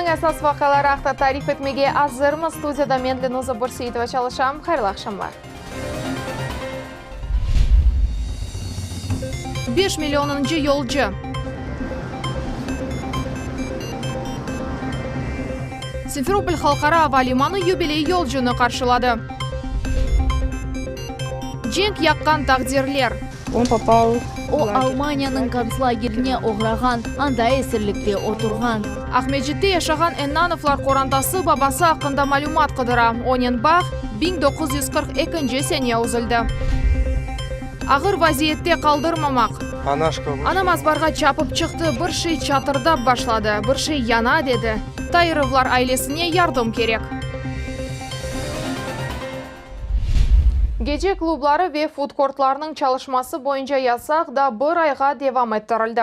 Künniñ esas vaqiaları aqta tarif etmege azırmız. Studiyada men, Lenuza Börseitova, çalışam. Hayırlı aqşamlar. Beş millionıncı yolcu. Simferopol halqara ava limanı yubiley yolcunı qarşıladı. Cenk yaqqan taqdirler. O, Almaniyanıñ kontslagerine oğrağan, anda esirlikte oturğan. Aqmescitte yaşağan Ennanovlar qorantası babası aqqında malümat qıdıra. Onen bağ 1942 sene üzüldi. Ağır vaziyette qaldırmamaq. Anam azbarğa çapıp çıqtı, bir şey çatırdap başladı, bir şey yana, dedi. Tairovlar ailesine yardım kerek. Gece klubları ve fudkortlarnıñ çalışması boyunca yasaq da bir ayğa devam ettirildi.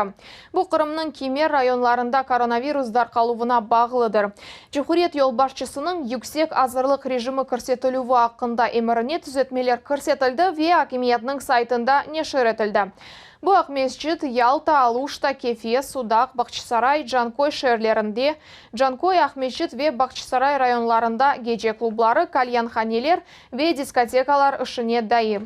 Bu, Qırımnıñ kimer rayonlarında koronavirus darqaluvına bağlıdır. Cumhuriyet yolbaşçısınıñ yüksek azırlıq rejimi kirsetilüvi aqqında emirine tüzetmeler kirsetildi ve akimiyetniñ saytında neşir etildi. Bu Aqmescit, Yalta, Aluşta, Kefe, Sudaq, Bağçasaray, Canköy şeerlerinde, Canköy, Aqmescit ve Bağçasaray rayonlarında gece klubları, kalyanhaneler ve diskotekalar işine dair.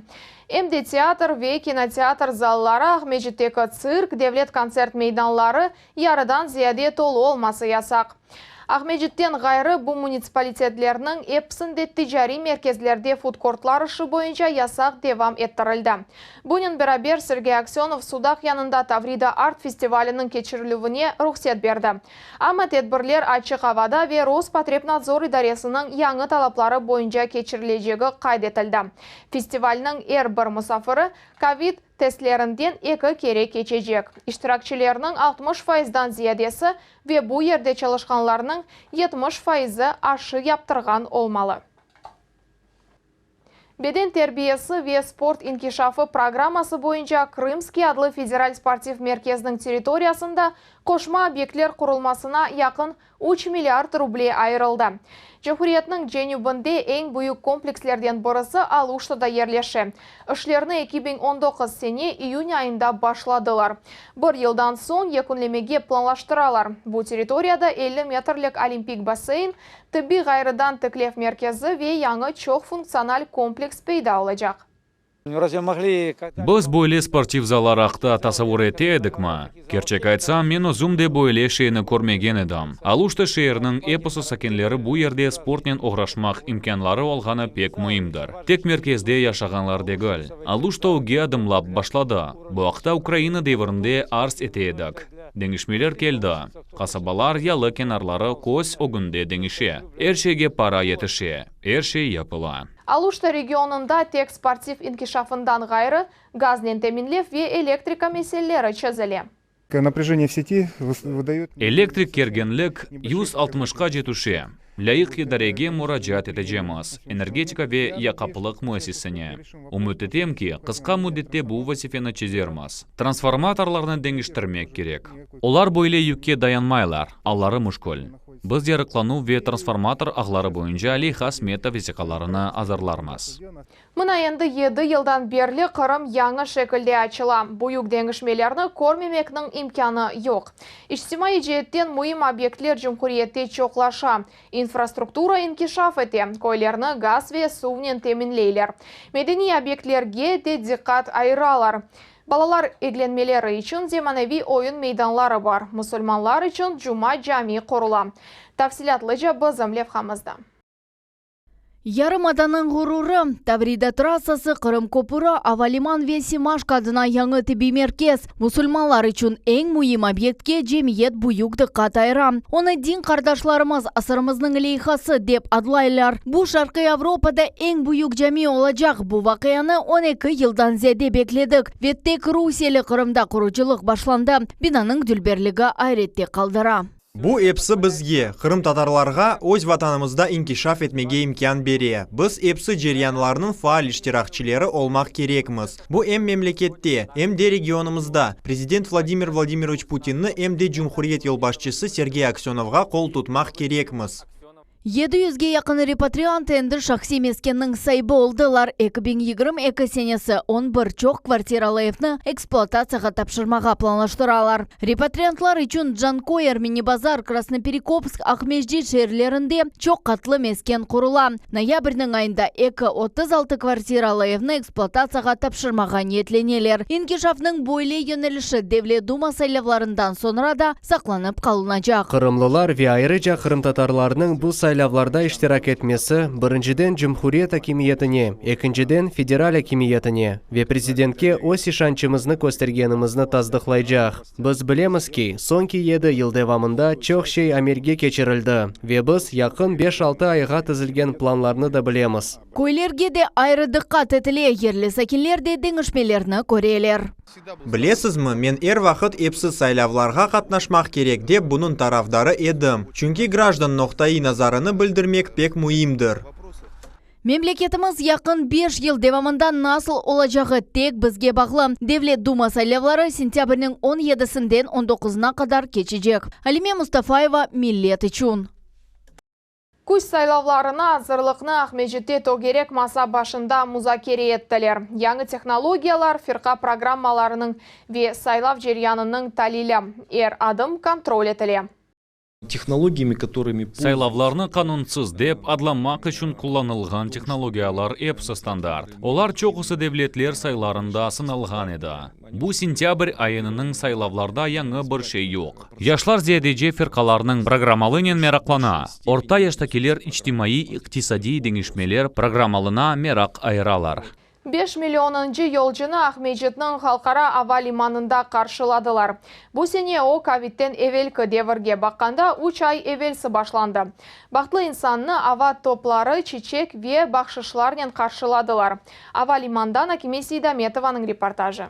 Em de teatr ve kinoteatr zalları, Aqmescitteki tsirk, devlet kontsert meydanları yarıdan ziyade tolu olması yasaq. Aqmescitten ğayrı, bu munitsipalitetlerniñ episinde ticariy merkezlerde fudkortlar işi boyunca yasaq devam ettirildi. Bunen beraber, Sergey Aksönov Sudaq yanında Tavrida art festivaliniñ keçirilüvine ruhset berdi. Amma tedbirler açıq avada ve Rospotrebnadzor idaresiniñ yañı talapları boyunca keçirilecegi qayd etildi. Festivalniñ er bir musafiri kovid testlerinden eki kere keçecek. İştirakçilerniñ 60 faizdan ziyadesi ve bu yerde çalışqanlarnıñ 70 faizi aşı yaptırğan olmalı. Beden terbiyesi ve sport inkişafı programması boyunca Krımskiy adlı federal sportiv merkezniñ territoriyasında qoşma obyektler qurulmasına yaqın üç milliard ruble ayırıldı. Cumhuriyetniñ cenübinde eñ büyük komplekslerden birisi Aluştada yerleşe. İşlerni 2019 sene iyün ayında başladılar. Bir yıldan soñ yekünlemege planlaştıralar. Bu territoriyada 50 metrlik olimpik basseyn, Tibbiy ğayrıdan tiklev merkezi ve yañı çoq funktsional kompleks peyda olacaq. Biz böyle sportiv zallar aqta tasavur ete edikmi? Kerçek aytsam, men özüm de böyle şeyni körmegen edim. Aluşta şeeriniñ episi sakinleri bu yerde sportnen oğraşmaq imkânları olğanı pek müimdir. Tek merkezde yaşağanlar degil. Aluşta ögge adımlap başladı. Bu aqta Ukraina devrinde arz ete edik. Deñişmeler keldi. Qasabalar, yalı kenarları köz ögünde deñişe. Er şeyge para yetişe, er şey yapıla. Aluşta regionında tek sportiv inkişafından ğayrı, gaznen teminlev ve elektrika meseleleri çezile. Naprâjeniye v seti vıdayot. Elektrik kerginlik 160-qace tüşe. Lâyıq idarege muracaat etecemiz, energetika ve yaqaplıq müessisesine. Ümüt etem ki, qısqa müddette bu vazifeni çezermiz. Transformatorlarnı deñiştirmek kerek. Olar böyle yükke dayanmaylar, alları müşkül. Biz yarıqlanuv ve transformator ağları boyunca leyha-smeta vesiqalarını azırlarmız. Mına endi yedi yıldan berli Qırım yañı şekilde açıla. Büyük deñişmelerni körmemekniñ imkânı yoq. İçtimaiy ceetten müim obyektler cumhuriyette çoqlaşa, infrastruktura inkişaf ete, köylerni gaz ve suvnen teminleyler. Medeniy obyektlerge de diqqat ayıralar. Balalar eglenmeleri içün zemaneviy oyun meydanları bar, musulmanlar içün Cuma cami qurula. Tafsilâtlıca bizim levhamızda. Yarımadanıñ ğururı, Tavrida trassası, Qırım köpüri, avaliman ve Semaşko adına yañı tibbiy merkez, musulmanlar içün eñ müim obyektke cemiyet büyük diqqat ayıra. Onı din qardaşlarımız asırımıznıñ leyhası dep adlaylar. Bu Şarqiy Avropada eñ büyük cami olacaq. Bu vaqianı 12 yıldan ziyade bekledik ve tek rusiyeli Qırımda qurucılıq başlandı. Binanıñ dülberligi ayrette qaldıra. Bu episi bizge, qırımtatarlarğa, öz Vatanımızda inkişaf etmege imkân bere. Biz episi ceryanlarnıñ faal iştirakçileri olmaq kerekmiz. Bu em memlekette, em de regionımızda Prezident Vladimir Vladimiroviç Putinni em de cumhuriyet yolbaşçısı Sergey Aksönovğa qol tutmaq kerekmiz. Yedi yüzge yaqın repatriant endi şahsiy meskenniñ saibi oldılar. 2022 senesi 11 çoq kvartiralı evni ekspluatatsiyağa tapşırmağa planlaştıralar. Repatriantlar içün Canköy, Ermeni Bazar, Krasnoperekopsk, Aqmescit şeerlerinde çoq qatlı mesken qurula. Noyabrniñ ayında eki 36 kvartiralı evni ekspluatatsiyağa tapşırmağa niyetleneler. İnkişafnıñ böyle yönelişi Devlet Duma saylavlarından soñra da saqlanıp qalınacaq. Qırımlılar ve ayrıca qırımtatarlarnıñ bu saylavlarda iştirak etmesi, birinciden cumhuriyet akimiyetine, ekinciden federal akimiyetine ve prezidentke öz işançımıznı köstergenimizni tasdıqlaycaq. Biz bilemiz ki, soñki 7 yıl devamında çoq şey amelge keçirildi ve biz yaqın 5-6 ayğa tizilgen planlarnı da bilemiz. Köylerge de ayrı diqqat etile, yerli sakinler de deñişmelerni köreler. Bilesizmi, men er vaqıt epsi saylavlarğa qatnaşmaq kerek dep bunıñ tarafdarı edim. Çünki grajdan noqtaiy nazarını bildirmek pek müimdir. Memleketimiz yaqın 5 yıl devamında nasıl olacağı tek bizge bağlı. Devlet Duma saylavları sentâbrniñ 17-sinden 19-na qadar keçecek. Alime Mustafayeva, Millet içün. Küz saylavlarına azırlıqnı Aqmescitte tögerek masa başında muzakere ettiler. Yañı tehnologiyalar, firqa programmalarınıñ ve saylav ceryanınıñ talili. Er adım kontrol etile. Технологиями, которыми Saylavlarnı qanunsız dep adlamaq içün qullanılğan tehnologiyalar episi standart. Olar çoqusı devletler saylavlarında sınalğan edi. Bu sentâbr ayınıñ saylavlarda yañı bir şey yoq. Yaşlar ziyadece firqalarnıñ programmalarınen meraqlana. Orta yaştakiler içtimaiy iqtisadiy deñişmeler programmalarına meraq ayıralar. 5 millionıncı yolcunı Aqmescitniñ halqara ava limanında qarşıladılar. Bu sene o Kovitten evelki devirge baqqanda 3 ay evelsi başlandı. Bahtlı insannı ava topları, çiçek ve bahşışlarnen qarşıladılar. Ava limandan Akime Seydametovanıñ reportajı.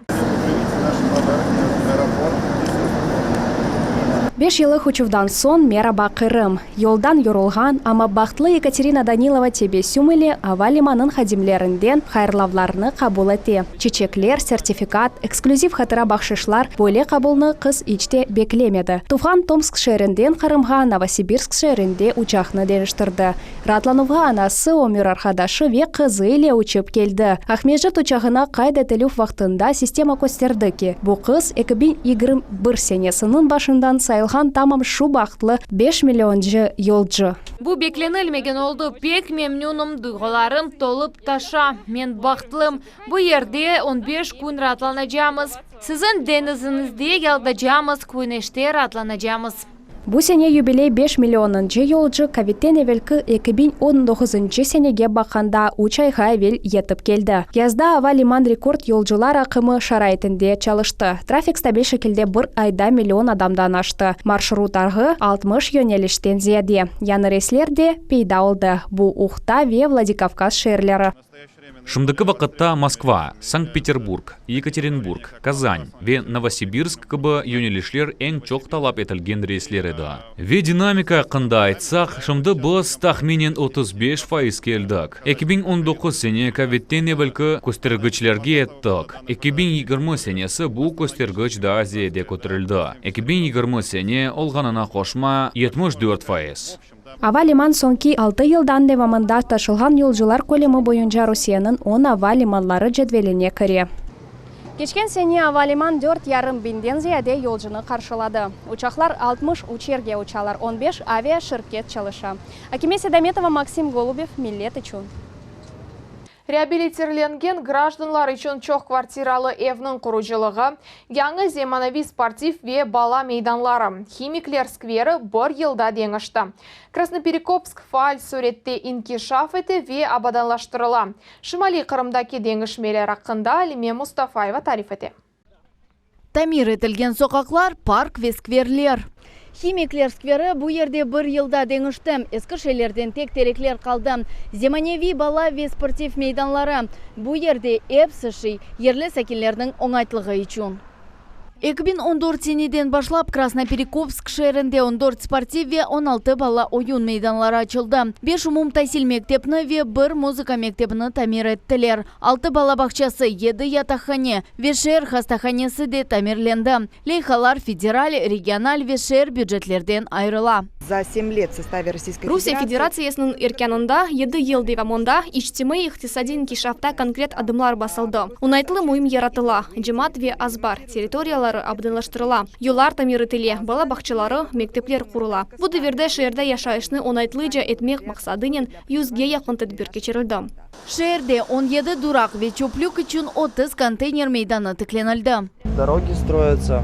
Наши подарки аэропорт. 5 yıllıq uçuvdan soñ meraba Qırım. Yoldan yorulğan, amma bahtlı Yekaterina Danilova tebessüm ile ava limanınıñ hadimlerinden hayırlavlarnı qabul ete. Çiçekler, sertifikat, eksklüziv hatıra bahşışlar böyle qabulnı qız iç te beklemedi. Tuvğan Tomsk şeerinden Qırımğa Novosibirsk şeerinde uçaqnı deñiştirdi. Raatlanuvğa anası, ömür arqadaşı ve qızı ile uçıp keldi. Aqmescit uçağına qayd etilüv vaqtında sistema kösterdi ki, bu qız 2021 senesiniñ başından sayılğan tamam şu bahtlı 5 millioncı yolcu. Bu beklenilmegen oldı. Pek memnünim, duyğularım tolıp taşa. Men bahtlım. Bu yerde 15 kün raatlanacağımız. Siziñ deñiziñizde yaldacağımız, küneşte raatlanacağımız. Bu sene yubiley 5 millionıncı yolcu Kovitten evelki 2019 senege baqqanda 3 ayğa evel yetip keldi. Yazda ava liman rekord yolcular aqımı şaraitinde çalıştı. Trafik stabil şekilde bir ayda million adamdan aştı. Marşrut ağı 60 yönelişten ziyade. Yañı reysler de peyda oldı. Bu Uhta ve Vladikavkaz şeerleri. Şimdiki vaqıtta Moskva, Sankt-Peterburg, Yekaterinburg, Kazan ve Novosibirsk kibi yönelişler eñ çoq talap etilgen reysler edi. Ve dinamika aqqında aytsaq, şimdi biz tahminen 35% keldik. 2019 sene Kovitten evelki köstergiçlerge yettik. 2020 senesi bu köstergiç daa ziyade köterildi. 2020 sene olğanına qoşma 74%. Ava liman soñki 6 yıldan devamında taşılğan yolcular kölemi boyunca Rusiyeniñ 10 ava limanları cedveline kire. Keçken sene ava liman 4,5 biñden ziyade yolcunı qarşıladı. Uçaqlar 63 yerge uçalar, 15 avia şirket çalışa. Akime Sedametova, Maksim Golubev, Millet içün. Reabilitirlengen grajdanlar içün çoq kvartiralı evniñ qurucılığı, yañı zemaneviy sportiv ve bala meydanları, Himikler skveri bir yılda deñişti. Krasnoperekopsk faal sürette inkişaf ete ve abadanlaştırıla. Şimaliy Qırımdaki deñişmeler aqqında Alime Mustafayeva tarif ete. Tamir etilgen soqaqlar, park ve skverler. Himikler skveri bu yerde bir yılda deñişti. Eski şeylerden tek terekler qaldı. Zemaneviy bala ve sportiv meydanları. Bu yerde episi şey yerli sakinlerniñ oñaytlığı içün. 2014 seneden başlap Krasnoperekopsk şeerinde on dört sportiv ve 16 bala oyun meydanları açıldı. Beş umumtasil mektepni ve bir muzıka mektebini tamir ettiler. Altı bala bağçası, yedi yataqhane ve şeer hastahanesi de tamirlendi. Leyhalar federal, regional ve şeer bücetlerden ayırıla. За 7 лет в составе Российской Rusiye Федерации Federatsiyasınıñ erkânında 7 yıl devamında içtimaiy-iqtisadiy inkişafta konkret adımlar basıldı. Oñaytlı müit yaratıla, cemaat ve azbar territoriyaları abadanlaştırıla, yollar tamir etile, bala bağçaları, mektepler qurula. Bu devirde şeerde yaşayışnı oñaytlıca etmek maqsadınen yüzge yaqın tedbir keçirildi. Şeerde 17 duraq ve çöplük içün 30 konteyner meydanı tiklenildi. Дороги строятся.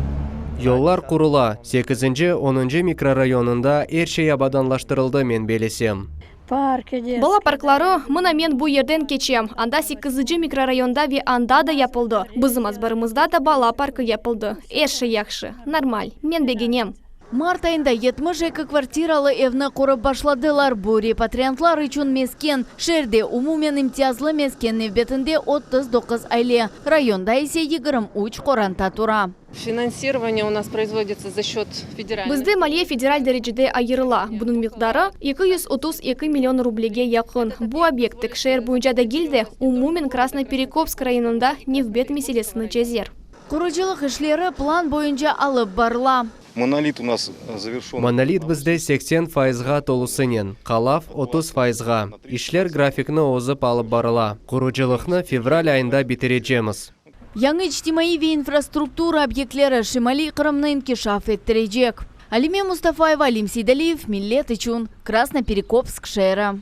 Yollar qurula. Sekizinci, onıncı mikrorayonında er şey abadanlaştırıldı men bellesem. Парки Bala parkları, mına men bu yerden keçem. Anda 8 mikrorayonda ve anda da yapıldı. Bizim azbarımızda da bala parkı yapıldı. Er şey yahşı, normal. Men begenem. Mart ayında 72 kvartiralı evni qurıp başladılar. Bu repatriantlar içün mesken. Şeerde umumen imtiyazlı mesken nevbetinde 39 aile. Rayonda ise 23 qoranta tura. Финансирование у нас производится за счет федеральных. Bizde maliye federal derecede ayırıla. Bunıñ miqdarı 232 million rublege yaqın. Bu obyekt tek şeer boyunca degil de, umumen Krasnoperekopsk rayonında nevbet meselesini çezer. Qurucılıq işleri plan boyunca alıp barıla. Монолит у нас э, завершен. Monolit bizde 80 fayızğa tolusınen, qalav 30 fayızğa. İşler grafikni ozıp alıp barıla. Qurucılıqnı fevral ayında bitirecekmiz. Yañı içtimaiy ve infrastruktura obyektleri Şimaliy Qırımnı inkişaf ettirecek. Alime Mustafayeva, Alim Seydaliyev, Millet içün, Krasnoperekopsk şeeri.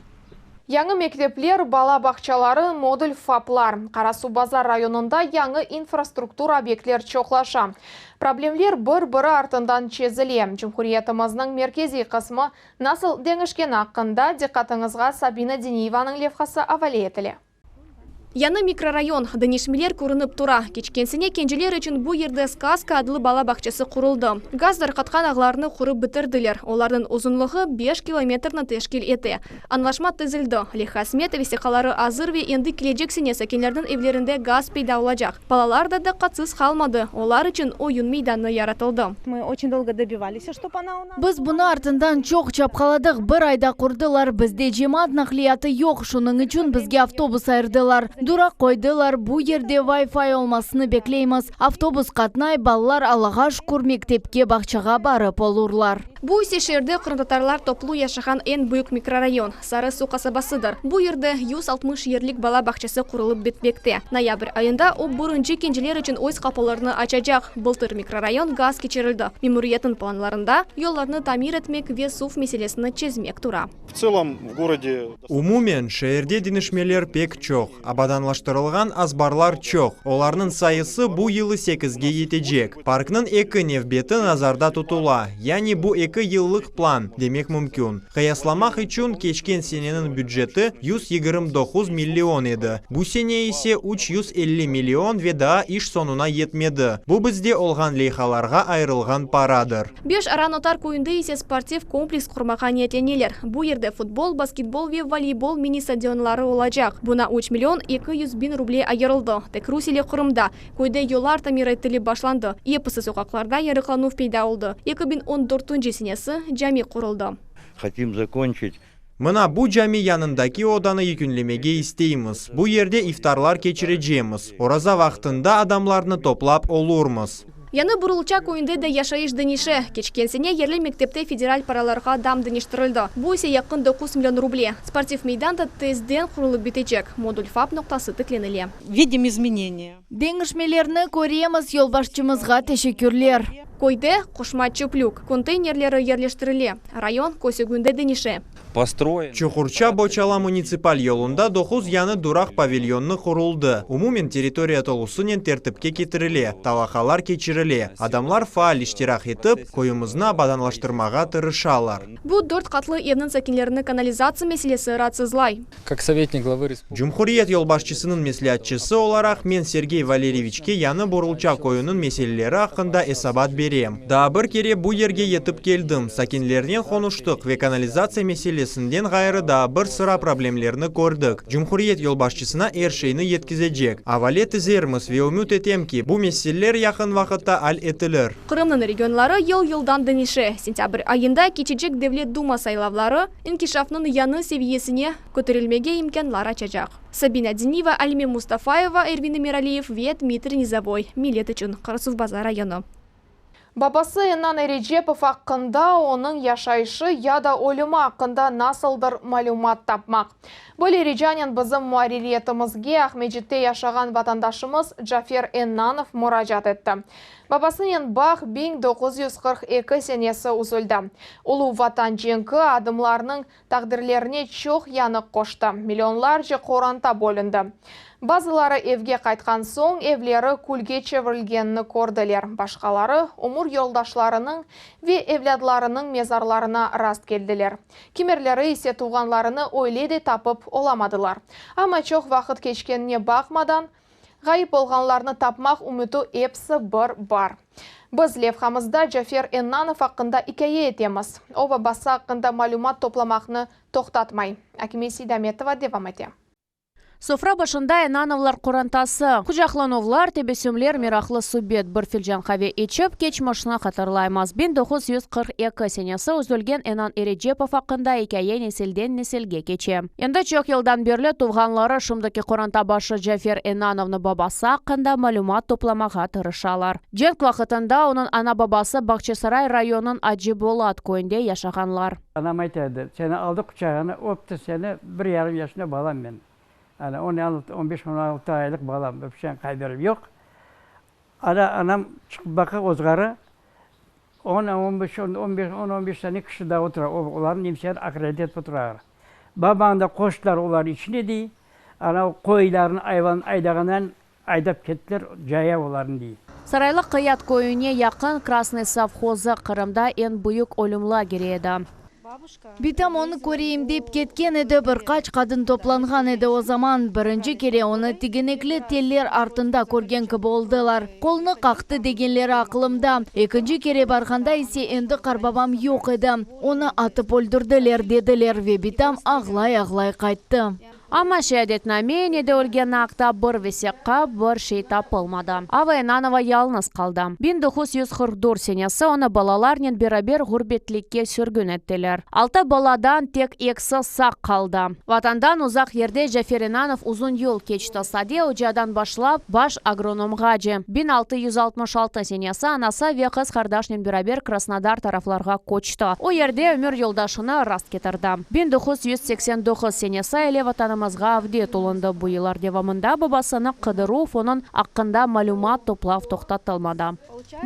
Yañı mektepler, bala bağçaları, modul FAPlar. Qarasuvbazar rayonında yañı infrastruktura obyektler çoqlaşa. Problemler bir-biri artından çezile. Cumhuriyetimizniñ merkeziy qısmı nasıl deñişkeni aqqında diqqatıñızğa Sabina Diniyevanıñ levhası avale etile. Yañı mikrorayon deñişmeler körünip tura. Keçken sene kenceler içün bu yerde Сказка adlı bala bağçası quruldı. Gaz tarqatqan ağlarnı qurıp bitirdiler. Olarnıñ uzunlığı 5 kilometrni teşkil ete. Añlaşma tizildi. Leyha smeta vesiqaları azır ve endi kelecek sene sakinlerniñ evlerinde gaz peyda olacaq. Balalar da diqqatsız qalmadı. Olar içün oyun meydanı yaratıldı. Мы очень долго добивались, чтобы она у нас Biz bunıñ artından çoq çapqaladıq. Bir ayda qurdılar. Bizde cemaat naqliyatı yoq. Şunıñ içün bizge avtobus ayırdılar. Duraq qoydılar. Bu yerde Wi-Fi olmasını bekleymiz. Avtobus qatnay, balalar Allağa şükür mektepke bağçağa barıp olurlar. Bu ise şeerde qırımtatarlar toplu yaşağan eñ büyük mikrorayon Sarı Suv qasabasıdır. Bu yerde 160 yerlik bala bağçası qurulıp bitmekte. Noyabr ayında o birinci kenceler içün öz qapılarını açacaq. Bıltır mikrorayon gaz keçirildi. Memuriyetniñ planlarında yollarnı tamir etmek ve suv meselesini çezmek tura. В целом в городе Umumen şeerde deñişmeler pek çoq. Abadanlaştırılğan azbarlar çoq. Olarnıñ sayısı bu yılı 8-ge yetecek. Parknıñ eki nevbeti nazarda tutula. Yani bu eki yıllıq plan demek mümkün. Qıyaslamaq içün keçken seneniñ büceti 129 million edi. Bu sene ise 350 million ve daa iş soñuna yetmedi. Bu bizde olğan leyhalarğa ayırılğan paradır. Beş Aran Otar köyünde ise sportiv kompleks qurmağa niyetleneler. Bu yerde futbol, basketbol ve voleybol mini stadionları olacaq. Buña 3 million 200 biñ ruble ayırıldı. Tek Rusiyeli Qırımda köyde yollar tamir etilip başlandı. Episi soqaqlarda yarıqlanuv peyda oldı. 2014 senesi cami quruldı. Хотим закончить Mına bu cami yanındaki odanı yekünlemege isteymiz. Bu yerde iftarlar keçirecekmiz. Oraza vaqtında adamlarnı toplap olurmız. Yañı Burulça köyünde de yaşayış deñişe. Keçken sene yerli mektepte federal paralarğa dam deñiştirildi. Bu ise yaqın 9 million ruble. Sportiv meydan da tezden qurulıp bitecek. Modul FAP noqtası tiklenile. Видим изменения. Deñişmelerni köremiz yolbaşçımızğa teşekkürler. Köyde qoşma çöplük konteynerleri yerleştirile. Rayon köz ögünde deñişe. Построен. Çuqurça Boçala munitsipal yolunda 9 yañı duraq pavilyonı quruldı. Umumen territoriya tolusınen tertipke ketirile, talaqalar keçirile. Adamlar faal iştirak etip, köyümizni abadanlaştırmağa tırışalar. Bu dört qatlı evniñ sakinlerini kanalizatsiya meselesi raatsızlay. Как советник главы республики. Cumhuriyet yolbaşçısınıñ mesleatçısı olaraq men Sergey Valeryeviçke Yañı Burulça köyüniñ meseleleri aqqında esabat berem. Daa bir kere bu yerge yetip keldim. Sakinlernen qonuştıq ve kanalizatsiya meselesinden ğayrı daa bir sıra problemlerni kördik. Cumhuriyet yolbaşçısına er şeyni yetkizecek. Avale tizermiz ve ümüt etem ki, bu meseleler yaqın vaqıtta. vaqıtta al etilir. Qırımnıñ regionları yıl-yıldan deñişe. Sentâbr ayında keçecek Devlet Duma saylavları inkişafnıñ yañı seviyesine köterilmege imkânlar açacaq. Sabina Diniyeva, Alime Mustafayeva, Ervin Emiraliyev ve Dmitriy Nizovoy, Millet içün, Qarasuvbazar rayonı. Babası Ennan Erecepov aqqında, onıñ yaşayışı ya da ölümi aqqında nasıldır malümat tapmaq. Böyle ricanen bizim muarririyetimizge Aqmescitte yaşağan vatandaşımız Cafer Ennanov muracaat etti. Babasınen bağ 1942 senesi üzüldi. Ulu Vatan cenki adımlarnıñ Taqdirlerine çoq yanıq qoştı, millionlarca qoranta bölündi. Bazıları evge qaytqan soñ evleri külge çevirilgenini kördiler, başqaları ömür yoldaşlarınıñ ve evlâdlarınıñ mezarlarına rast keldiler. Kimerleri ise tuvğanlarını öyle de tapıp olamadılar. Amma çoq vaqıt keçkenine baqmadan, Ğayıp olğanlarnı tapmaq ümüti episi bir bar. Biz levhamızda Cafer Ennanov aqqında ikâye etemiz. O, babası aqqında malümat toplamaqnı toqtatmay. Akime Seydametova devam ete. Sofra başında Ennanovlar qorantası. Qucaqlanuvlar, tebessümler, meraqlı subet. Bir filcan qave içip, keçmişni hatırlaymız. 1942 senesi üzülgen Ennan Erecepov aqqında ikâye nesilden nesilge keçe. Endi çoq yıldan berli tuvğanları şimdiki qoranta başı Cafer Ennanovnı babası aqqında malümat toplamağa tırışalar. Cenk vaqıtında onıñ ana-babası Bağçasaray rayonınıñ Acı Bolat köyünde yaşağanlar. Anam ayta edi, Seni aldı quçağına, öpti seni, bir yarım yaşında balam men. Ana, on altı, on beş, on altı aylıq balam, öpüşen haberim yoq. Ana, anam çıqıp baqa ozğara, on, on beş, on beş, on, on beş tane kişi daa otura, olarnı nemseler aqrayt etip oturalar. Babañı da qoştılar olarnıñ içine, dey, ana, qoylarnı, ayvanı aydağandan aydap kettiler, cayav olarnı, dey. Saraylı Qıyat köyüne yaqın Krasnıy sovhozı Qırımda eñ büyük ölüm lageri edi. Bitam onı köreyim dep ketken edi, bir qaç qadın toplanğan edi o zaman. Birinci kere onı tigenekli teller artında körgen kibi oldılar. Qolunı qaqtı degenleri aqılımda. Ekinci kere barğanda ise endi qarbabam yoq edi. Onı atıp öldürdiler, dediler ve bitam ağlay-ağlay qayttı. Amma şeadetname, ne de ölgeni aqta bir vesiqa, bir şey tapılmadı. Ava Enanova yalnız qaldı. 1944 senesi onı balalarnen beraber ğurbetlikke sürgün ettiler. Altı baladan tek ekisi sağ qaldı. Vatandan uzaq yerde Cafer Enanov uzun yol keçti, sade ocadan başlap, baş agronomğace. 1666 senesi anası ve qız qardaşnen beraber Krasnodar taraflarğa köçti. O yerde ömür yoldaşını rast ketirdi. 1989 senesi ile Vatanımızğa avdet olundı. Bu yıllar devamında babasını qıdıruv, onıñ aqqında malümat toplav toqtatılmadı.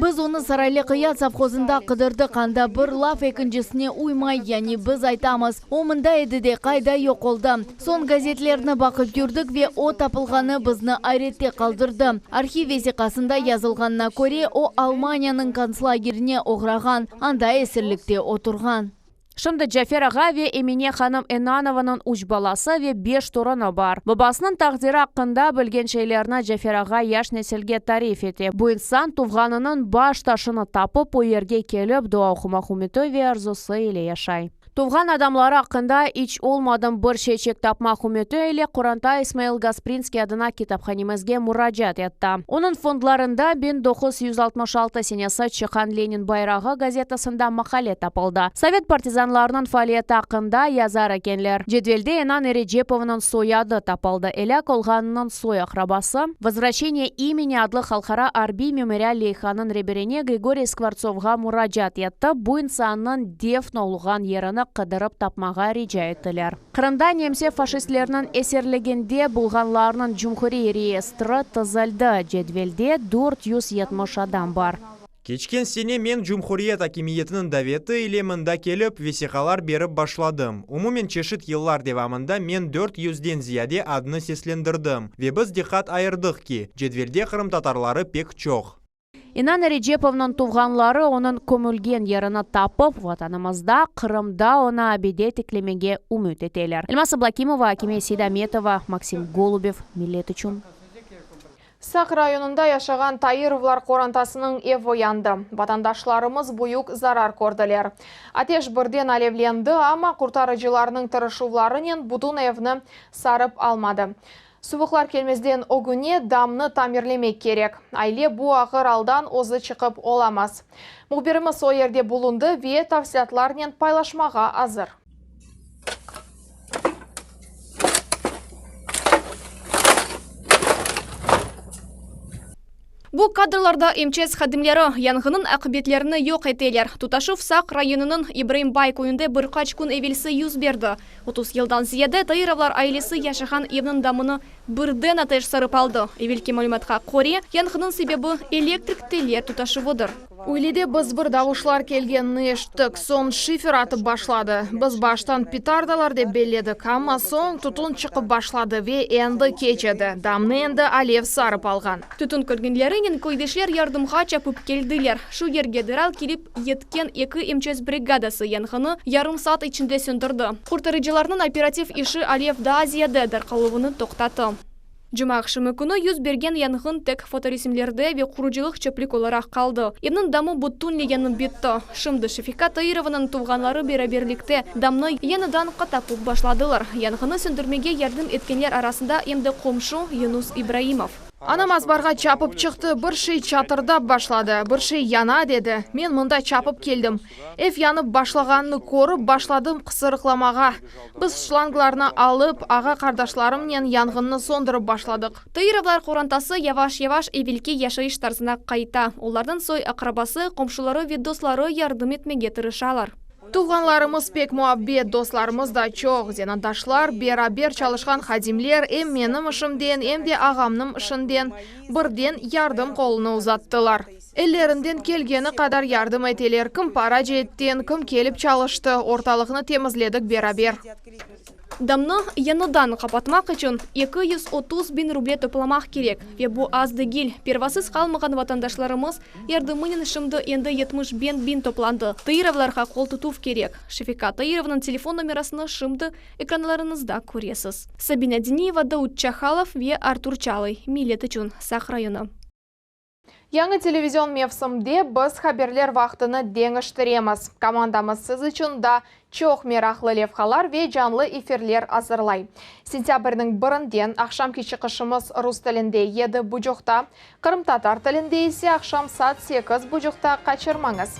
Biz onı Saraylı Qıyat sovhozında qıdırdıq, anda bir laf ekincisine uymay, yani biz aytamız, o mında edi de, qayda yoq oldı. Soñ gazetlerni baqıp yürdik ve o tapılğanı bizni ayrette qaldırdı. Arhiv vesiqasında yazılğanına köre, o Almaniyanıñ kontslagerine oğrağan, anda esirlikte oturğan. Şimdi Cafer ağa ve Emine hanım Enanovanıñ üç balası ve beş torunı bar. Babasınıñ taqdiri aqqında bilgen şeylerni Cafer ağa yaş nesilge tarif ete. Bu insan tuvğanınıñ baş taşını tapıp, o yerge kelip, dua oqumaq ümüti ve arzusı ile yaşay. Tuvğan adamları aqqında iç olmadım bir şeyçik tapmaq ümüti ile qoranta İsmail Gasprinskiy adına kitaphanemizge muracaat etti. Onıñ fondlarında 1966 senesi çıqqan Lenin bayrağı gazetasında maqale tapıldı. Sovet partizanlarınıñ faaliyeti aqqında yazar ekenler. Cedvelde Enan Erecepovnıñ soyadı tapıldı. Elâk olğanınıñ soy-aqrabası, Vozvraşçeniye imeni adlı halqara arbiy-memorial leyhanıñ reberine Grigoriy Skvortsovğa muracaat etti, bu insannıñ defn olğan yerini qıdırıp tapmağa rica ettiler. Qırımda nemse faşistleriniñ esirliginde bulğanlarnıñ cumhuriy reyestri tizildi, cedvelde 470 adam bar. Keçken sene men cumhuriyet akimiyetiniñ daveti ile mında kelip, vesiqalar berip başladım. Umumen çeşit yıllar devamında men dört yüzden ziyade adnı seslendirdim. Ve biz diqqat ayırdıq ki, cedvelde qırımtatarları pek çoq. İnan Erecepovnıñ tuvğanları onıñ kömülgen yerini tapıp, Vatanımızda, Qırımda oña abide tiklemege ümüt eteler. Elmaz Ablâkimova, Akime Seydametova, Maksim Golubev, Millet içün. Saq rayonında yaşağan Tairovlar qorantasınıñ evi yandı. Vatandaşlarımız büyük zarar kördiler. Ateş birden alevlendi, amma qurtarıcılarnıñ tırışuvlarınen bütün evni sarıp almadı. Suvuqlar kelmezden ögüne damnı tamirlemek kerek. Aile bu ağır aldan özü çıqıp olamaz. Mühbirimiz o yerde bulundı ve tafsilâtlarnen paylaşmağa azır. Bu kadrlarda MÇS hadimleri yanğınnıñ aqibetlerini yoq eteler. Tutaşuv Saq rayonınıñ İbraim Bay köyünde bir qaç kün evelsi yüz berdi. 30 yıldan ziyade Tairovlar ailesi yaşağan evniñ damını birden ateş sarıp aldı. Evelki malümatqa köre, yanğınnıñ sebebi elektrik teller tutaşuvıdır. Üylede biz bir davuşlar kelgenini eşittik, soñ şifer atıp başladı. Biz baştan petardalar dep belledik, amma soñ tütün çıqıp başladı ve endi keç edi, damnı endi alev sarıp alğan. Tütün körgenlerinen köydeşler yardımğa çapıp keldiler. Şu yerge deral kelip yetken eki MÇS brigadası yanğını yarım saat içinde söndürdi. Qurtarıcılarnıñ operativ işi alev daa ziyade darqaluvını toqtatı. Cumaaqşamı künü 101 yanğın tek fotoresimlerde ve qurucılıq çöplük olaraq qaldı. Evniñ damı bütünley yanıp bitti. Şimdi Şefika Tairovanıñ tuvğanları beraberlikte damnı yañıdan qatapıp başladılar. Yanğını söndürmege yardım etkenler arasında em de qomşu Yunus İbraimov. Anam azbarğa çapıp çıqtı, bir şey çatırdap başladı, bir şey yana dedi. Men mında çapıp keldim. Ev yanıp başlağanını körip başladım qısırıqlamağa. Biz şlanglarnı alıp, ağa-qardaşlarımnen yanğınnı söndürip başladıq. Tairovlar qorantası yavaş-yavaş evelki yaşayış tarzına qayta. Olarnıñ soy-aqrabası, qomşuları ve dostları yardım etmege tırışalar. Tuvğanlarımız pek muabbet, dostlarımız da çoq. Zenaatdaşlar, beraber çalışqan hadimler em menim işimden, em de ağamnıñ işinden birden yardım qolunı uzattılar. Ellerinden kelgeni qadar yardım eteler, kim para ceetten, kim kelip çalıştı, ortalıqnı temizledik beraber. Damnı yañıdan qapatmaq içün 230 biñ ruble toplamaq kerek. Ve bu az degil. Pervasız qalmağan vatandaşlarımız yardımınen şimdi endi 75 biñ toplandı. Tairovlarğa qol tutuv kerek. Şefika Tairovanıñ telefon nomerasını şimdi ekranlarıñızda köresiz. Sabina Diniyeva, Daud Çahalov ve Artur Çalıy, Millet içün, Saq rayonı. Yañı televizion mevsimde biz haberler vaqtını deñiştiremiz. Komandamız siz içün daa çoq meraqlı levhalar ve canlı efirler azırlay. Sentâbrniñ birinden aqşamki çıqışımız rus tilinde yedi bucuqta, qırımtatar tilinde ise aqşam saat sekiz bucuqta qaçırmañız.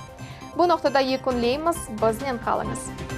Bu noqtada yekünleymiz, biznen qalıñız.